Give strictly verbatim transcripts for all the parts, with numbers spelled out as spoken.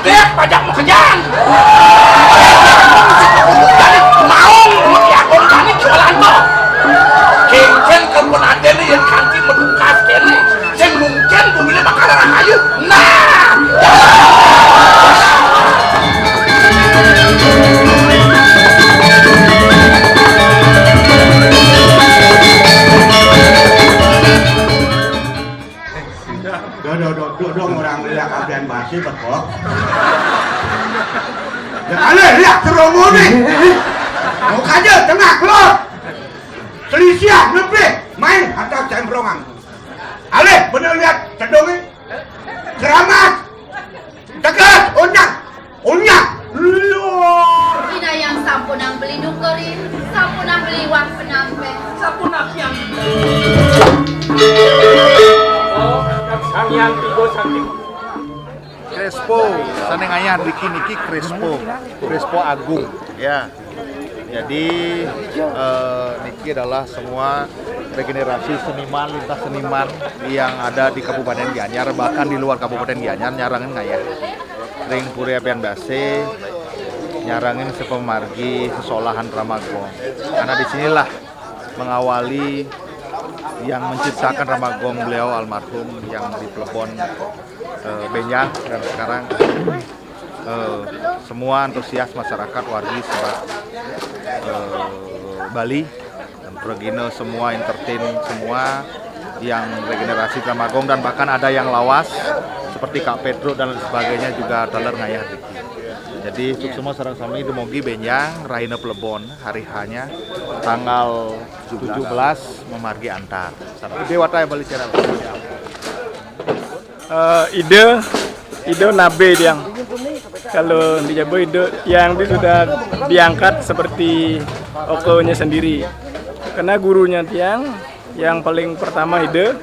Dék, pajak makejang. Jadi maong, mun diagonkan jualan to. Kéngkén kebon adéné yén kanti madukas kéné. Sing mungkin buminé bakal rahayu. Nah, Dong, dong, dong, dong, orang lihat abang masih betok. Ya, alé, lihat serombongan. Mau kaja tengah keluar. Selisih lebih main atau cembrongan. Alé, bener lihat cedongnya. Keramat. Tegas, onyang. Onyang. Luar. Inayang sampunang beli nukeri, sampunang beli wah penampé. Sampunang yang Oh, Sang Hyang Tigo Sakti. Krespo, sané ngayan niki, niki Krespo, Krespo Agung, ya. Jadi, eh, niki adalah semua regenerasi seniman, lintas seniman yang ada di Kabupaten Gianyar, bahkan di luar Kabupaten Gianyar, nyarengin ngayah. Ring Puri Abian Base, nyarengin sepemargi sesolahan Drama Gong. Karena di sinilah mengawali yang menciptakan Drama Gong, beliau almarhum yang di Plebon, eh, Benjang, dan sekarang, eh, semua antusias masyarakat wargi sebab, eh, Bali dan pragina semua entertain semua yang regenerasi Drama Gong dan bahkan ada yang lawas seperti Kak Pedro dan lain sebagainya juga taler ngayah riki. Jadi suksma sareng sami dumugi Benjang rahina Plebon hari hanya tanggal tujuh belas memargi antar. Déwata Bali Channel. Eh, ide, ide nabe tiang. Kalau di Jawa ide tiang itu sudah diangkat seperti okonya sendiri. Karena gurunya tiang yang paling pertama ide,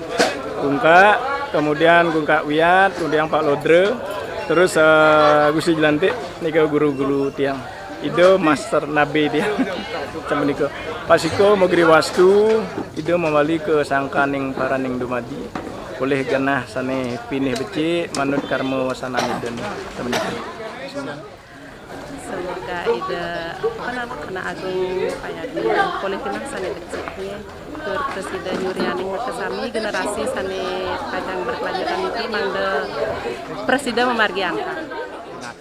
Gungka, kemudian Gungka Wiat, kemudian Pak Lodre, terus, eh, Gusti Jelantik, nika guru-guru tiang. Ida master nabe dia. Samenika. Pasika magri wastu, Ida mawali ka sangkaning paraning dumadi. Polih genah sane pinih becik, manut karma wasanan Ida. Samenika. Semoga Ida, apa nama, anak agung payagni, polih genah sane becik, nggih. Tur prasida nyurianing makasami generasi sane pacang berkelanjutan niki mangda prasida mamargi angka.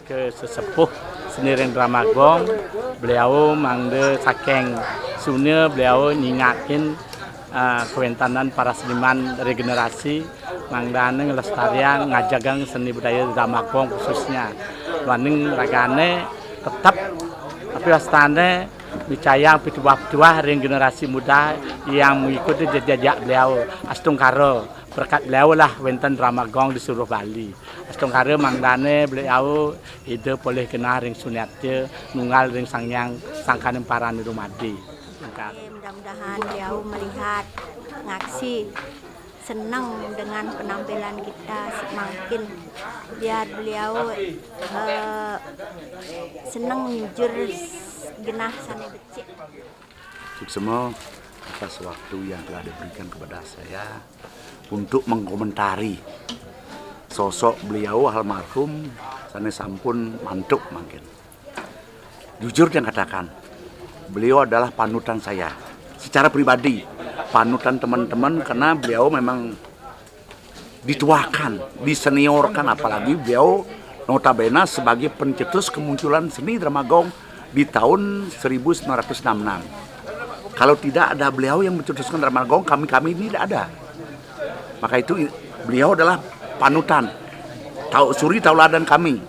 Ke sesepuh seni ring Drama Gong, beliau mangda saking sunya beliau nyingakin, ah, kawentanan para seniman regenerasi, mangdane nglestariang, ngajegang seni budaya Drama Gong khususnya. Duaning ragane tetep, tapi wastane micayang pituah-pituah ring generasi muda yang mengikuti jejak beliau. Astungkara, berkat beliau lah wenten Drama Gong di seluruh Bali. Astungkara mangdane beliau Ida polih genah ring sunatya, nunggal ring Sang Hyang Sangkaning Parani Dumadi. Mudah-mudahan beliau melihat, ngaksi, senang dengan penampilan kita semangkin. Biar beliau, eh, senang nyujur genah sane becik. Suksma atas waktu yang telah diberikan kepada saya untuk mengkomentari sosok beliau almarhum sane sampun mantuk mangkin. Jujur saya katakan, beliau adalah panutan saya secara pribadi, panutan teman-teman karena beliau memang dituakan, diseniorkan, apalagi beliau notabene sebagai pencetus kemunculan seni Drama Gong di tahun seribu sembilan ratus enam enam. Kalau tidak ada beliau yang mencetuskan Drama Gong, kami-kami ini tidak ada. Maka itu beliau adalah panutan, tau-, suri tauladan kami.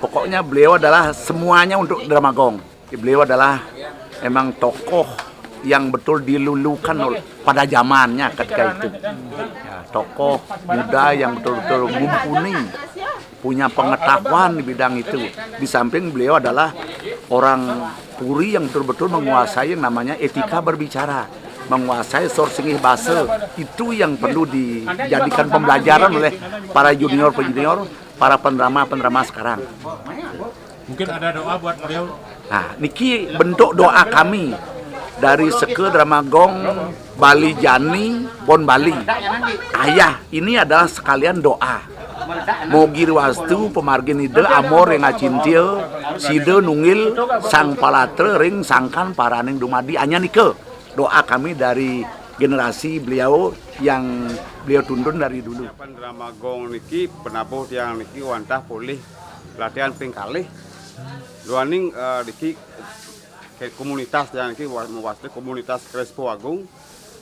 Pokoknya beliau adalah semuanya untuk Drama Gong. Beliau adalah emang tokoh yang betul dilulukan ol-, pada zamannya ketika itu. Ya, tokoh muda yang betul-betul mumpuni, punya pengetahuan di bidang itu. Di samping beliau adalah orang Puri yang betul-betul menguasai yang namanya etika berbicara, menguasai sor singgih basa. Itu yang perlu dijadikan pembelajaran oleh para junior-junior, para pendrama-pendrama sekarang. Mungkin ada doa buat beliau. Nah, niki bentuk doa kami dari Seka Drama Gong Bali Jani, Bon Bali. Ayah, ini adalah sekalian doa. Mogi riwastu pamargin Ida amor ring acintia, sida nunggil sang palatra ring sangkan paraning dumadi. Anya nika doa kami dari generasi beliau yang beliau tuntun dari dulu. Drama gong niki penabuh tiang niki wantah polih latihan ping kalih. Duaning, eh, niki ke-, komunitas tiang niki wa-, mawasta komunitas Krespo Agung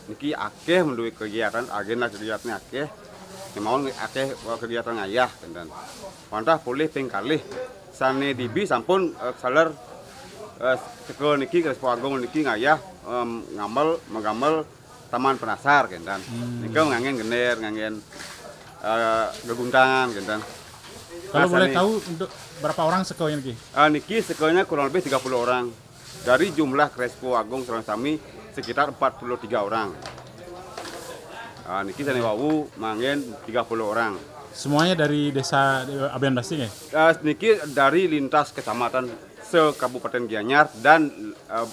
niki akeh menduwe kegiatan, agenda kegiatane akeh. Kemawon akeh, eh, kegiatan ngayah kenten. Wantah polih ping kalih sane dibi sampun, eh, saler, eh, sekel niki Krespo Agung niki ngayah, em, ngamel, magamel Taman Penasar kenten. Hmm. Nika nganggen gender, nganggen, eh, geguntangan kenten. Kalau boleh tahu untuk berapa orang sekelnya niki? Eh, niki sekelnya kurang lebih tiga puluh orang. Dari jumlah Krespo Agung sareng sami sekitar empat puluh tiga orang. Ah, niki sane wau manggen tiga puluh orang. Semuanya dari desa, eh, Abian Basti, nggih? Eh, niki dari lintas kecamatan se-Kabupaten Gianyar dan, eh,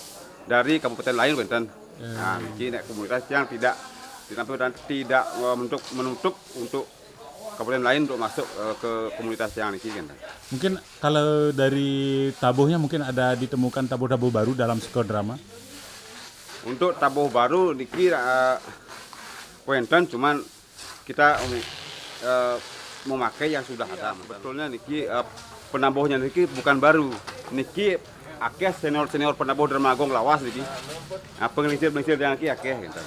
dari kabupaten lain wenten. Hmm. Nah, niki nek komunitas yang tidak ditampilkan, tidak, eh, menutup, menutup untuk kabupaten lain untuk masuk, eh, ke komunitas yang niki, kan. Mungkin kalau dari tabuhnya mungkin ada ditemukan tabuh-tabuh baru dalam sekel drama? Untuk tabuh baru niki, eh, wenten, cuman kita, eh, memakai yang sudah ada. Sebetulnya niki, eh, penabuhnya niki bukan baru. Niki akeh senior-senior penabuh Drama Agung lawas niki. Nah, penglingsir-penglingsir yang niki akeh gitu.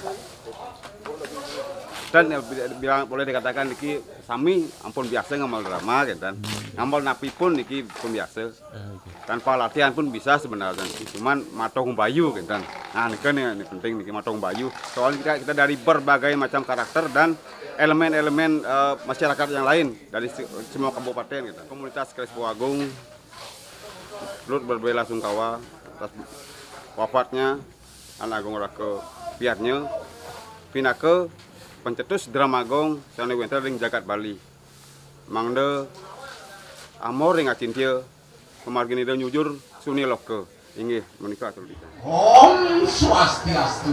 Dan, eh, bi-, bilang boleh dikatakan niki sami ampun biasa ngamel drama gitu. Ngamel napi pun niki pun biasa. Eh, oke. Tanpa latihan pun bisa sebenarnya. Cuman matong bayu gitu. Nah, niki nih, ini penting niki matong bayu. Soalnya kita, kita dari berbagai macam karakter dan elemen-elemen, eh, masyarakat yang lain dari se-, semua kabupaten gitu. Komunitas Krespo Agung turut berbela sungkawa atas wafatnya Anak Agung Raka Piatnya pinaka pencetus Drama Agung sane wenten ring jagat Bali. Mangda amor ring acintia, pamargin Ida nyujur suni loka. Inggih, menika atur dita. Om Swastiastu.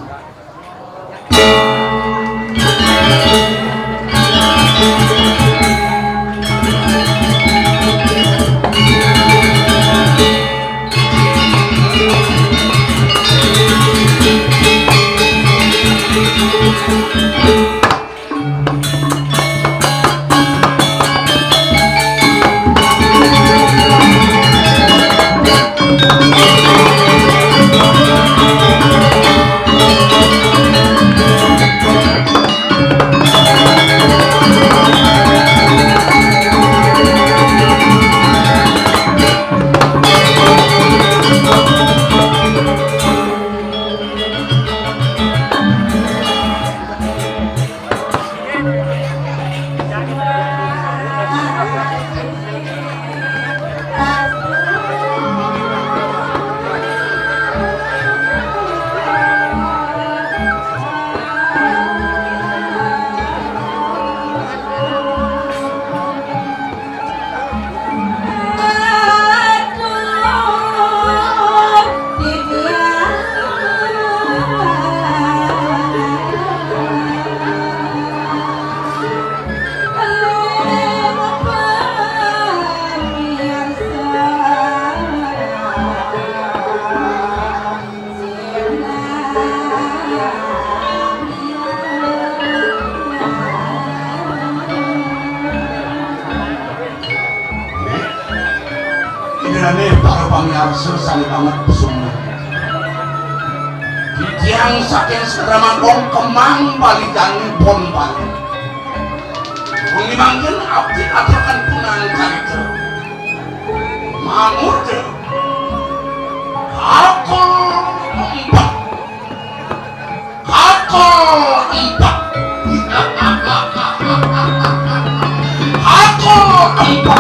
Idané para pamiarsa sané banget sumeh. Titiang saking Sedramagung kemang balidané bon bali. Wengi mangkin abdi aturaken punang carita. Mamurda. Kakul empat. Kakul empat. Kakul empat.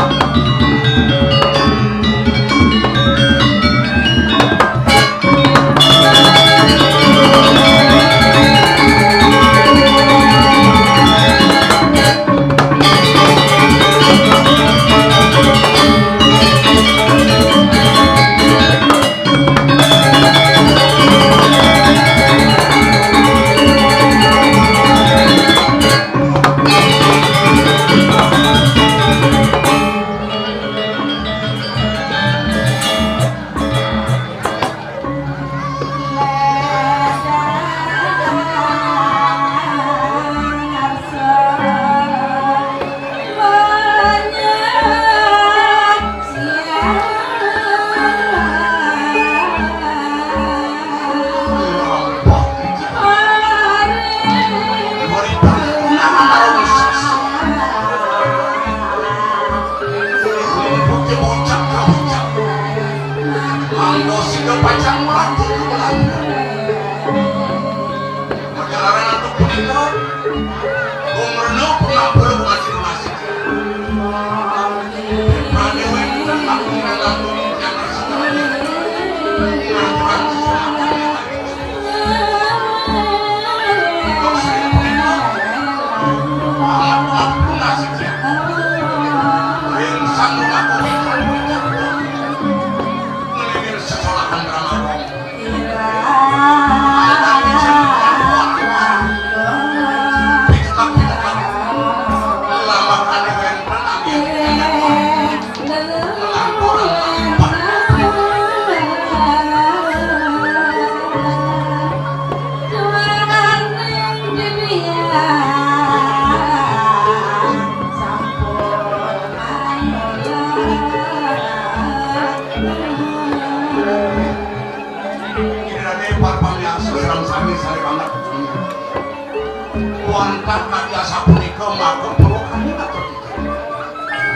Wonten kadi asapunika maka perlu kami atur.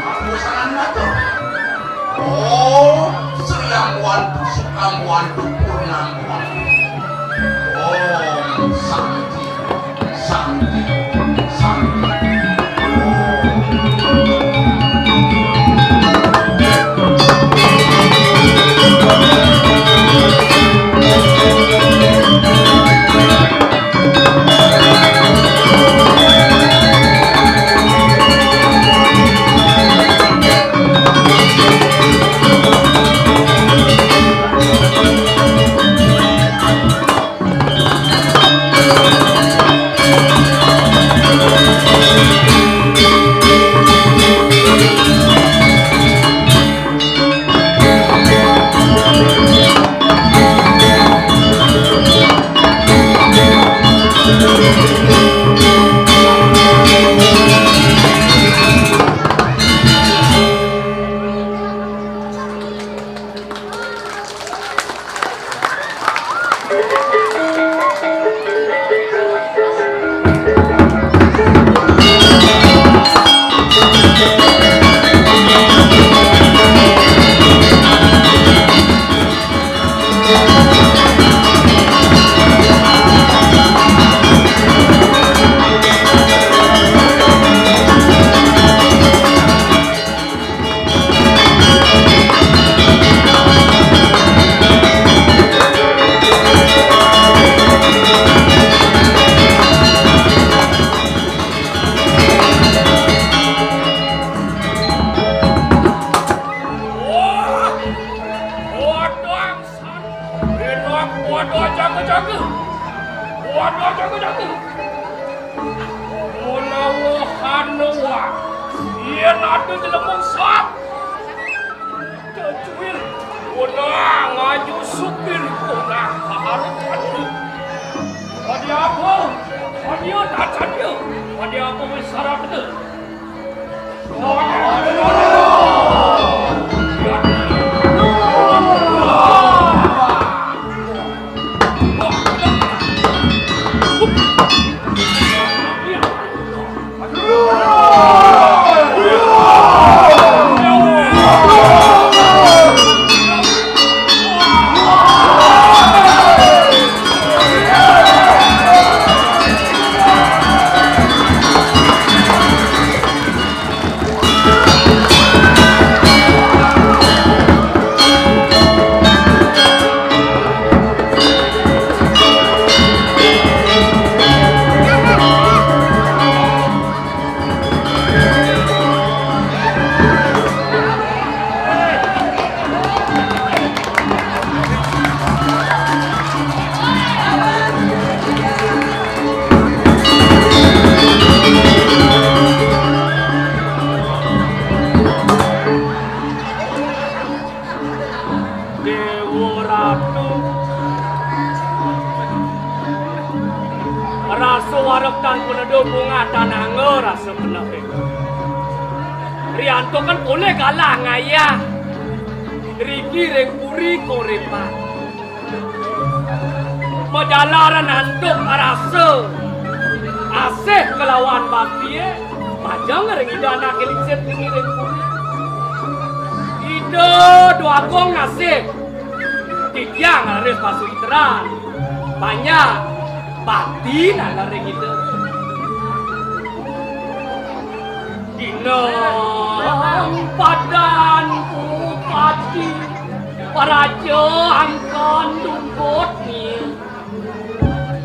Mapusanan atur. Om Sri Ambuwantu Sukha Ambuwantu Purna Ambuwantu. Om Santi, Santi, Santi. Om. Wah, waduh, angsan. Enak, waduh, jaga-jaga. Waduh, jaga-jaga. Menawa hana wa. Yen ada jelema sat. Kecuil. Punah ngaju supir punah harus mati. Pada apa? Pada tak saja. Pada apa wis syarat tu? Dewa Ratu. Rasa wareg tan peneduh, bungah tan angga rasa penehing. Riantukan polih galah ngayah riki ring puri Korepan. Majalaran antuk rasa asih kelawan bakti, majeng ring Ida Anak Lingsir ngiring puri. Ida Dwagung asih titiang raris pasuitran. Banyak bakti nala ring Ida. Dina padan Raja angkon dumput ni.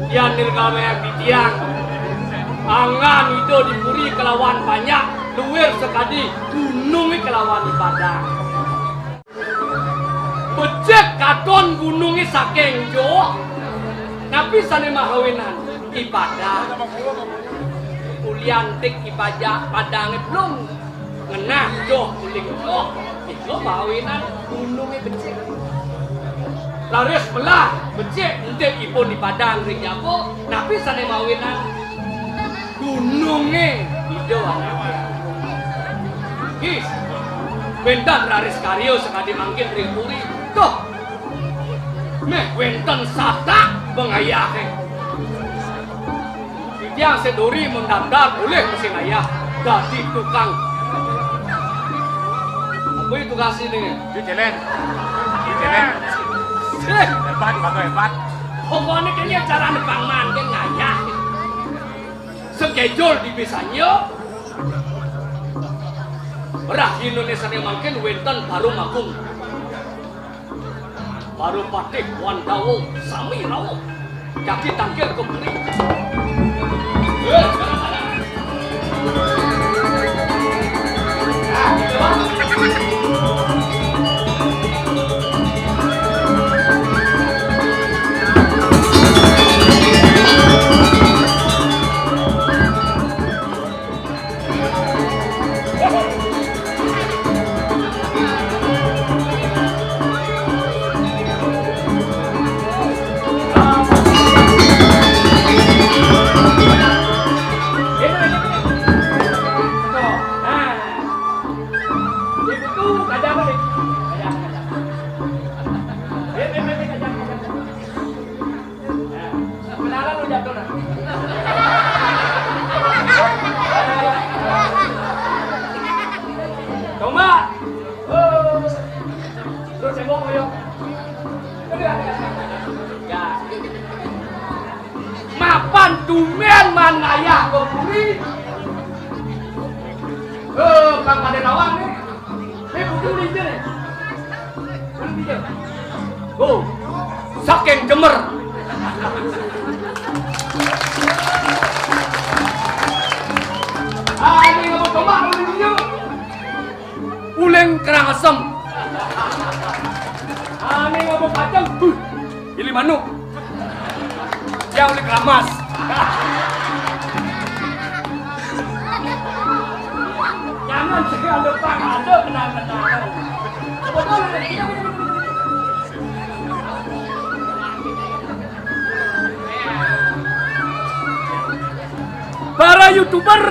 Yan nirgamaya titiang. Anggan Ida di puri kelawan banyak luir sakadi gununge kelawan di padang. Becik katon gununge saking joh. Napi sane mahawinan? Di padang. Ulian tik di paja-, padange belum ngenah joh uling joh. Ika mahawinan gununge becik. Raris melah becik entik ipun di padang ring jaba. Napi sane mahawinan? Gununge Ida anake. Gis, wenten raris karya sakadi mangkin ring puri. Tuh, meh wenten satak pangayahe. Titiang seduri mendaftar olih mesin ayah dadi tukang. Apa itu tugas ini? Di jalan. Di jalan. Eh, hebat, bagus hebat. Pokoknya kene cara nepang mangkin ngayah. Schedule di bisanya. Rahinane sane mangkin wenten Barum Agung. Barum Patih Wandawa sami rawuh. Jagi tangkil kemudi. Kenalan lu jatuh nah. Coba. Oh. Terus cebok koyok. Ya. Mapan tumben man ngayah ke puri. Eh, Kang Pada Nawang nih. Ini putih udah hijau nih. Udah hijau. Oh, saking jemer. Ah, ini nggak mau coba, udah hijau. Uling Karangasem. Ah, ini nggak mau pacang. Huh, pilih manuk. Yang uling keramas. Jangan sih ada pang, ada kenal-kenalan. Para YouTuber.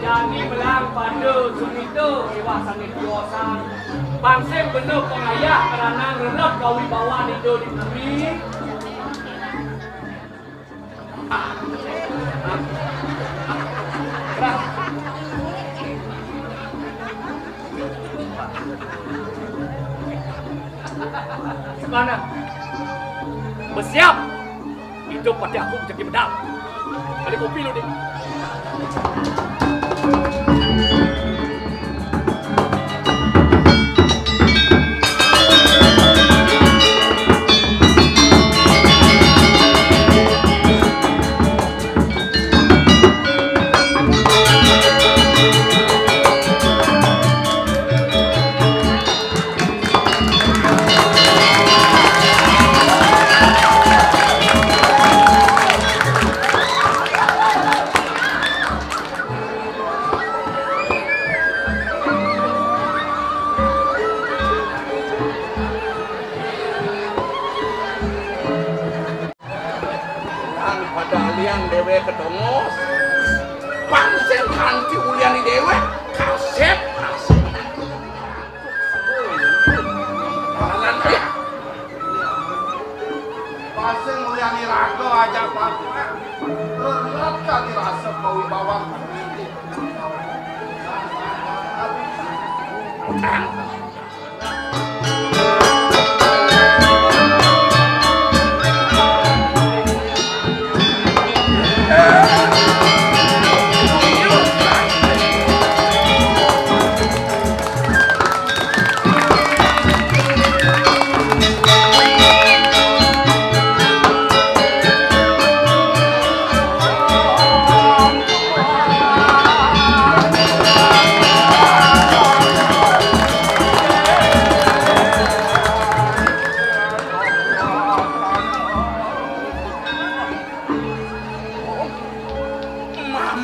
Jani belang pada sumita miwah sane tiosan. Pang sing bena pangayah krana ngrerep kawibawan Ida di bumi. Gimana? Bersiap. Idup pati aku jadi bedal. Kali kopi lu, Dik. Lan pada alian dewek ketongos. Pang sing kanti ulian dewek kasep, kasep. Lan, eh. Pang sing ulian raga ajak papa. Lelet kali rasa kawibawan.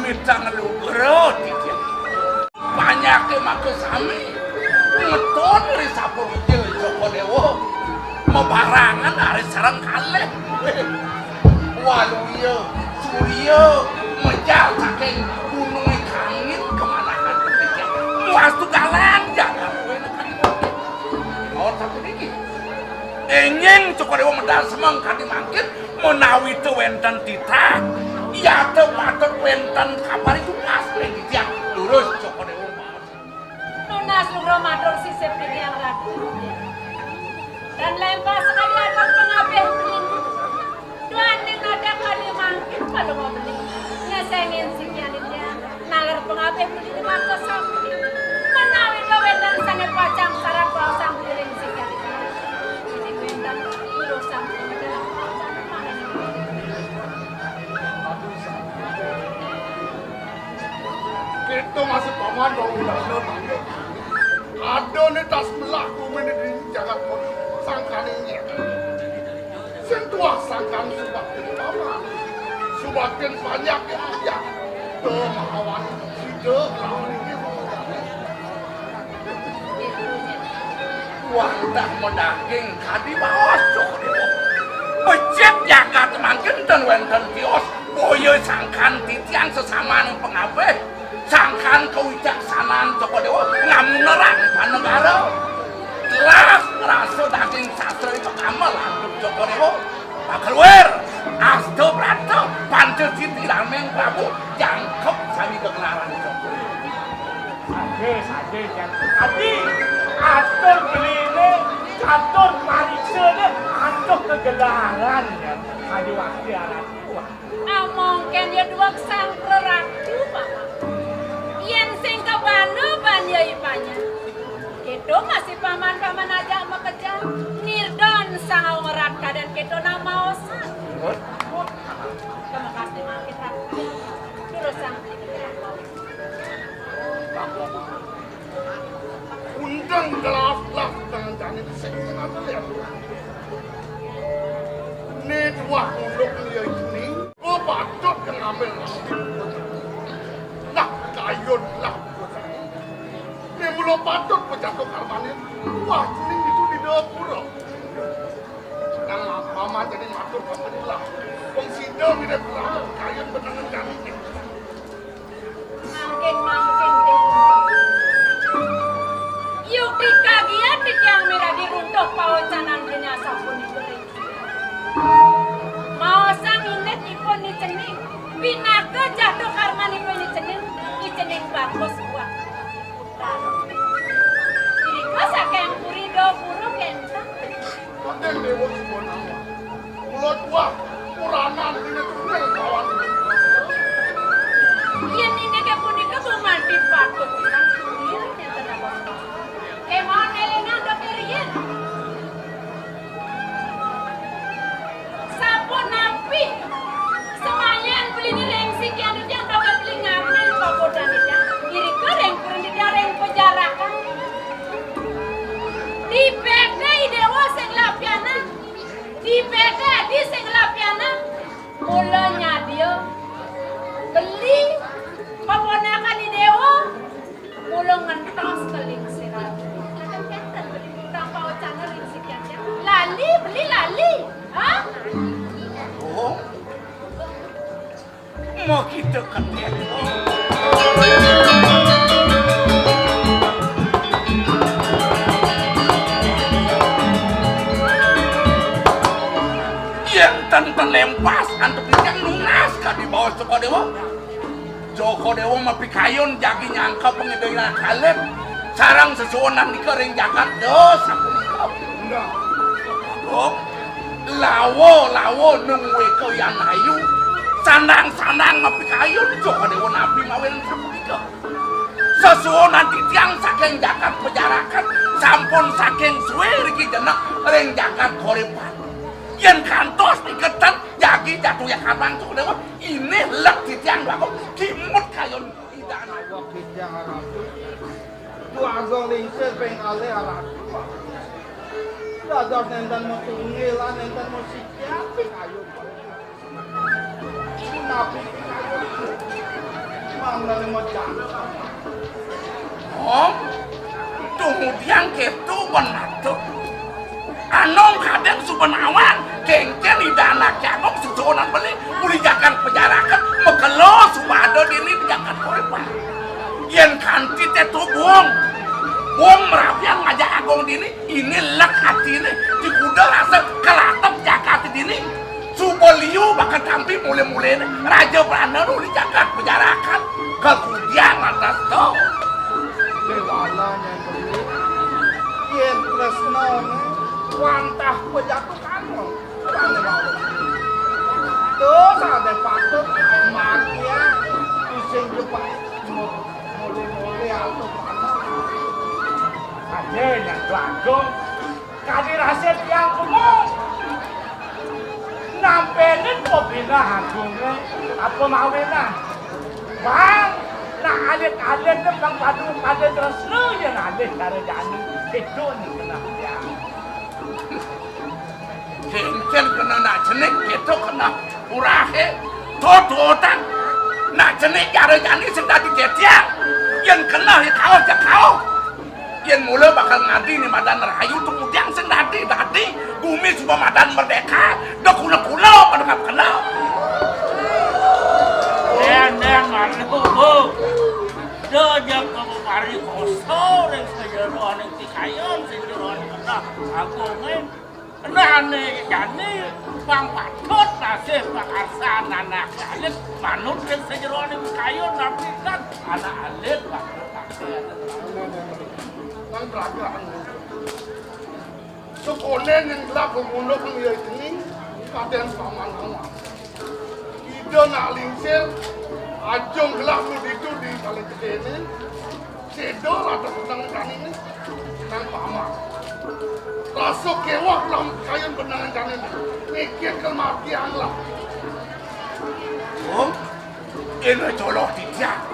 Kita ngelugra titiang. Panyake maka sami ngeton ri sapurujil Joko Dewa. Mabarangan ari sareng kalih. Waluya, Surya, mejal saking gununge Kangin kemanakan titiang. Muastu galang jagat kowe nekani. Oh, sapuniki. Enjing Joko Dewa medal semeng kadi mangkin, menawi te wenten titah, yata patut wenten kabar itu pas ring titiang. Lurus Joko Dewa maos. Nunas lugra matur sisip titiang Ratu. Dan lempah sekali atur pengabih pelindung. Duaning nadak kali mangkin kalau mau beli. Nyesengin sikian titiang. Naler pengabih beli di mata sapi. Menawi wenten sane pacang sarat paosang piring sikian titiang. Ini wenten urusan dalam paosang. Kita masih paman bau dana tangga. Ada ni tas belah bumi ni di jagat pun sangkane nyek. Sing tuah sangkan subaktin paman. Subaktin banyak yang ajak. Tuh mahawan sida lawan ini. Wah, dah medaging kadi baos Joko Dewa. Becik jagat mangkin ten wenten tios, boya sangkan titiang sesamaning pengabih, sangkan kawicaksanan Joko Dewa ngamunerang panegara. Telas rasa daging sastra itu kamel antuk Joko Dewa. Pak Keluar, Asta Prata, Panca Siti, Lameng Prabu, jangkep sami kegelaran Joko Dewa. Saja, saja, Jang. Adi, atur beline, atur pariksane, antuk kegelaran, ya. Adi wakti alat kuat. Amongken ya dua kesang reratu, Paman. Yen sing kabana ban ya ipanya. Keto masih paman-paman aja makejang. Nirdon sangau ngerat kadan keto namaosan. Terima kasih makin ratu. Terus sang Undang gelas-gelas dengan jani sing sengaja lihat. Ni dua unduk liya ini, gua patut yang ngambil nasi. Nah, kayun lah. Ni mula patut pejatuh karmane. Wah, ini itu di dapur. Nang mama jadi matur kemenilah. Wong sida mirip lah, kayun benengan jani. Mangkin, mangkin, Déwa. Yukti kagiat titiang miragi runtuh paocanan beliné sapunika. Maosang indik ipun ni cening, pinaka jatuh karmanipun ni cening, ni cening bagus buah putra. Irika saking puri Dapura kénten. Kadén Déwa Siwanama. Kula tuah puranan dina tunggal kawan. Yén inggih punika gumanti patut pisan ngiring nénten abot. Kémaon élingang dok riyin. Sapunapi semayan beliné ring sikian titiang dok beli ngamen pagodan titiang. Irika ring puri titiang ring pejarakan. Dipété I Déwa sing lapianan. Dipété adi sing lapianan. Mula nyadia beli paponakan I Déwa. Mula ngentos ka lingsir. Kadén-kadén beli paocanan ring sikian. Lali, beli lali. Hah? Oh. Makita ketek. Yén ten lempas antuk titiang nunas kadi baos Joko Déwa. Joko Déwa mapikayun jagi nyangka pangidayana kalih sareng sesuunan nika ring jagat dos sapunika. Agung, lawa-lawa nungweka yan ayu, sandang-sandang mapikayun Joko Déwa napi mawinan sapunika. Sesuunan titiang saking jagat pejarakan, sampun saking sué riki jenek ring jagat koripan. Yén kantos iketan jagi jatuh ya kabang Joko Déwa, inih lek titiang laku kimut kayun idana. Wah, titiang harap. Tuasa lingsir ping kalih aratu. Dados nénten matunggilan, nénten masikian ping ayu. Napi ping ayu? Om, tumudian kéto ban matur. Anom kadén suba nawang, kénkén Ida Anaké Agung susunan beli, uli jagat pajarakan, makelo suba ada dini di jagat Korépan. Yén kanti té to bong, bong merabian ngajak agung dini, ini lek atiné, di kuda rasa kalatep jagat dini. Suba liu bakal tampi mulé-muléné, raja Belanda nu di jagat pajarakan, kakudian lantas to. Déwala nyai beli, yén tresnané, wantah pajatuh kamu. To sané patut margiang, tusing jebak. Mulé-mulé atuh. Ada yang belagu. Kadi rasé tiang kemo. Nampénin pabinah agungé apa mawinan. Bang, nak alit-alit pang padu pada tresna yén alih cara jani. Itu nih kenah tiang. Kénkén kena nak cenik, kéto kena urahé. Tototan. Nak cenik cara jani sing dadi getiang. Yén kena ya kauh, ya kauh. Yén mula bakal ngadi ni madan rahayu, tumudian sing dadi, dadi. Gumi suba madan merdéka, da kula-kula pada ngap kena. Dén, dén, mari kubu. Da jak kamu mari koso ring sajeroning pikayon, sajeroning kenah agungé. Kenahné jani pang patut masih pakarsan anak alit manut ring sajeroning pikayon, napi kan anak alit patut masih. Nang belagu. Sekolah yang gelap memunduk liya ini, kadén paman awak. Ida nak lingsir, ajung gelap nu ditu di paling gedéné, séda rada seneng jani né, nang paman. Rasa kéweh dalam kayun benang jani né, mikir kematian lah. Oh? Ina joloh titiang.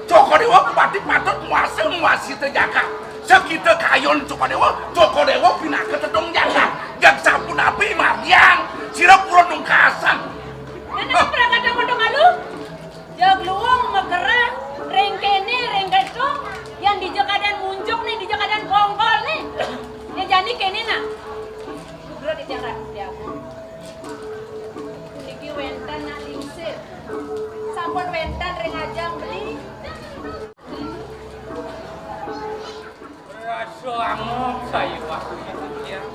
Cokor Déwa pati patut nguasa nguasita jagat. Sakita kayun Cokor Déwa, Cokor Déwa pinaka tedung jagat. Jag sapunapi margiang, sira pura nungkasan. Nana prakata mondo malu? Jag luung makerah, ring kéné, ring kéto, yang dija kadén munjuk né, dija kadén bongkol né. Ya jani kéné nah. Sugra di jagat, ya. Puniki wénten nak lingsir. Sampun wénten ring ajeng beli. Rasa angob sayuwakti titiang.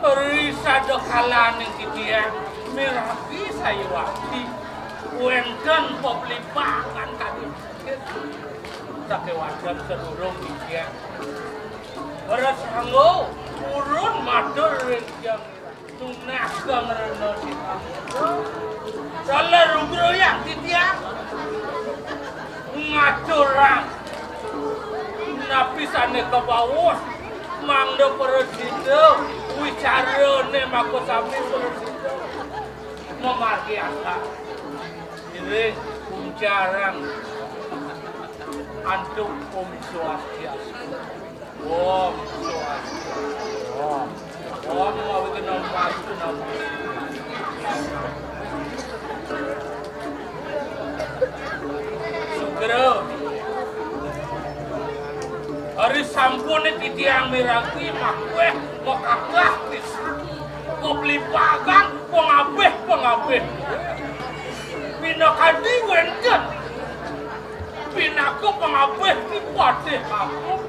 Ri sada kalaning titiang miragi sayuwakti. Wénten pablibagan kadi sakéwanten sadurung titiang. Rasa angob purun matur ring titiang. Tunas kang rena sita. Salah rugrayang titiang. Ngaturang. Napi sané kabaos. Mangda prasida. Wicarané makasami prasida. Mamargi angka. Iring kuncarang. Antuk Om Swastiastu. Om Swastiastu. Om. Om mawi kena pas kena. Sugra. Ari sampun titiang miragi makweh makakah pisan. Pablibagan pangabih-pangabih. Pinakadi wénten. Pinaka pangabih Ki Patih Agung.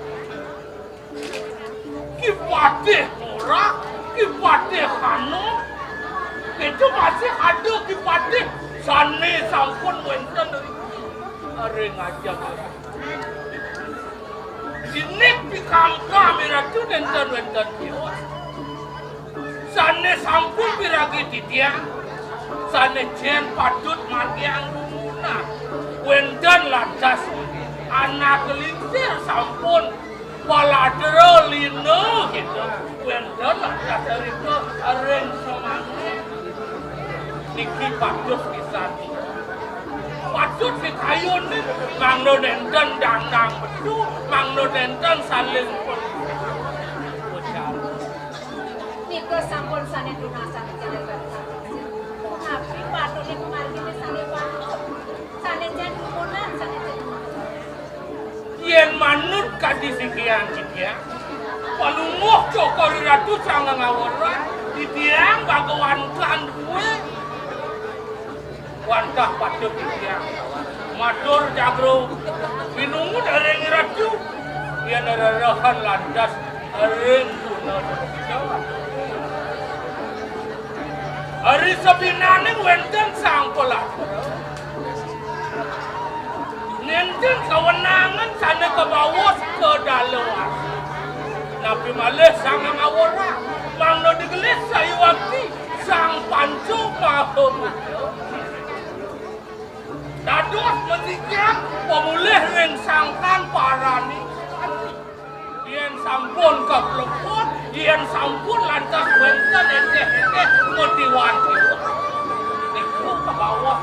Ki Patih Murah, Ki Patih Anom. Itu masih ada Ki Patih sané sampun wénten ring ajeng. Indik pikangkang miratu nénten wénten tios. Sané sampun piragi titiang, sané jén patut margiang rumunan. Wénten lantas anak lingsir sampun paladra lina kita. Wénten lantas rika ring semangé. Niki patut pisan. Patut pikayun nih, mangda nénten dangdang bedu, mangda nénten saling ucap. Nika sampun sané tunasang jalan. Tapi patut nih pamarginé sané patut. Sané jén rumunan, sané jén Di sikian titiang, Palungguh Cokor I Ratu Sang Ngawora, titiang bagawan kan duwe. Wantah patut titiang matur jagro pinungut ring I Ratu, yen rerehan lantas ring guna. Ari sabinaning wenten sang palatra. Nenten kawenangan sane kabaos kadalawarsa. Napi malih sang ngawora, mangda digelis sayuwakti sang panca maha muda. Dados masikian pamulih ring sangkan parani. Yen sampun kapleput, yen sampun lantas wenten eteh-eteh ngetiwan. Niku kabaos.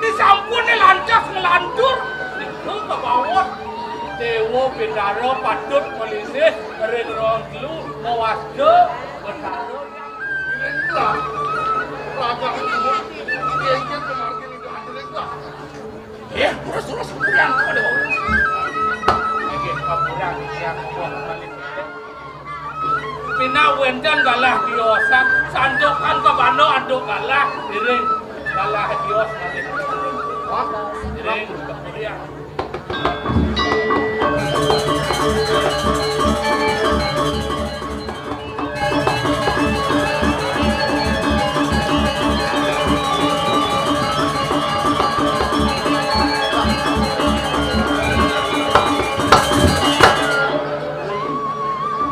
Disampune lantas nglantur, niku kabaos. Dewa Betara patut malilis ring rong telu mawasta Betara. Lagak. Yen yen kemargin itu hasilnya. Eh, terus, terus, pulang, aduh. Nggih, kapuran, ya, kapuran. Pina wenten galah tiosan, santukan kabanda antuk galah, iring galah tios malih. Hah? Iring kapurian.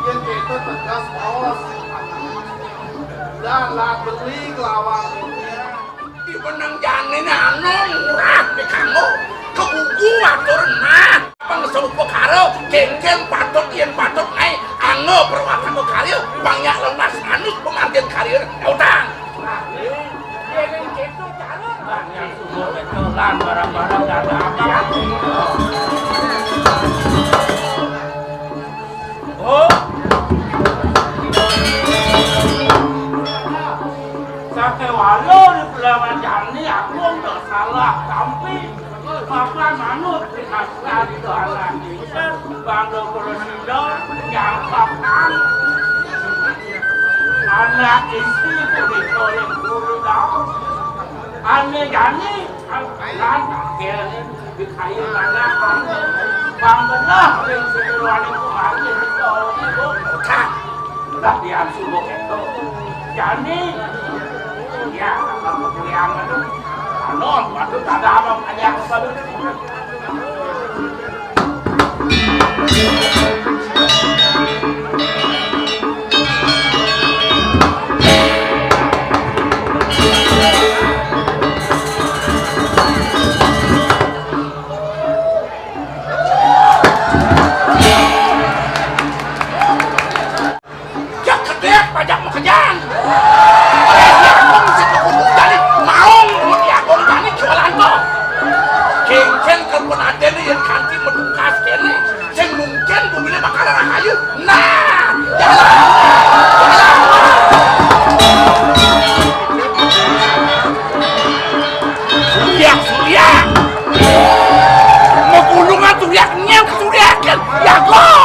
Yen keto tegas, Bos. Lah, lah beli nglawan dunia. Di benang jane anu murah di kamu. Kebuku atur nah. Pang serupa karo, kengken patut yen patut nae, anggo perwatan karya, pang yak lemas manut pemargin karya, utang. Lan barang-barang dada apa? Oh. Sakewala di Pelawan Jani, aku ndak salah, tapi Mapan manut ring aturan Tuhan. Bangga kula sida nyangkapan anak istri punika ring guru daud. Ane jani, kan, akhirnya dikayu anak. Bang benah ring seluruh kumargi. Udah diam subuh itu. Jani, ya, kamu kuliah itu. Anu, waktu tak ada abang aja. Jak gedek pajak makejang. Eh, si Agung sing kudu jani maong, mun si Agung jani jualan to. Kénkén karepan adéné yén kanti metukas kéné, sing mungkin buminé bakal rahayu. Nah, jalan, jalan. Surya, Surya. Magunungan Surya, kenyang ke Surya, kan? Jago.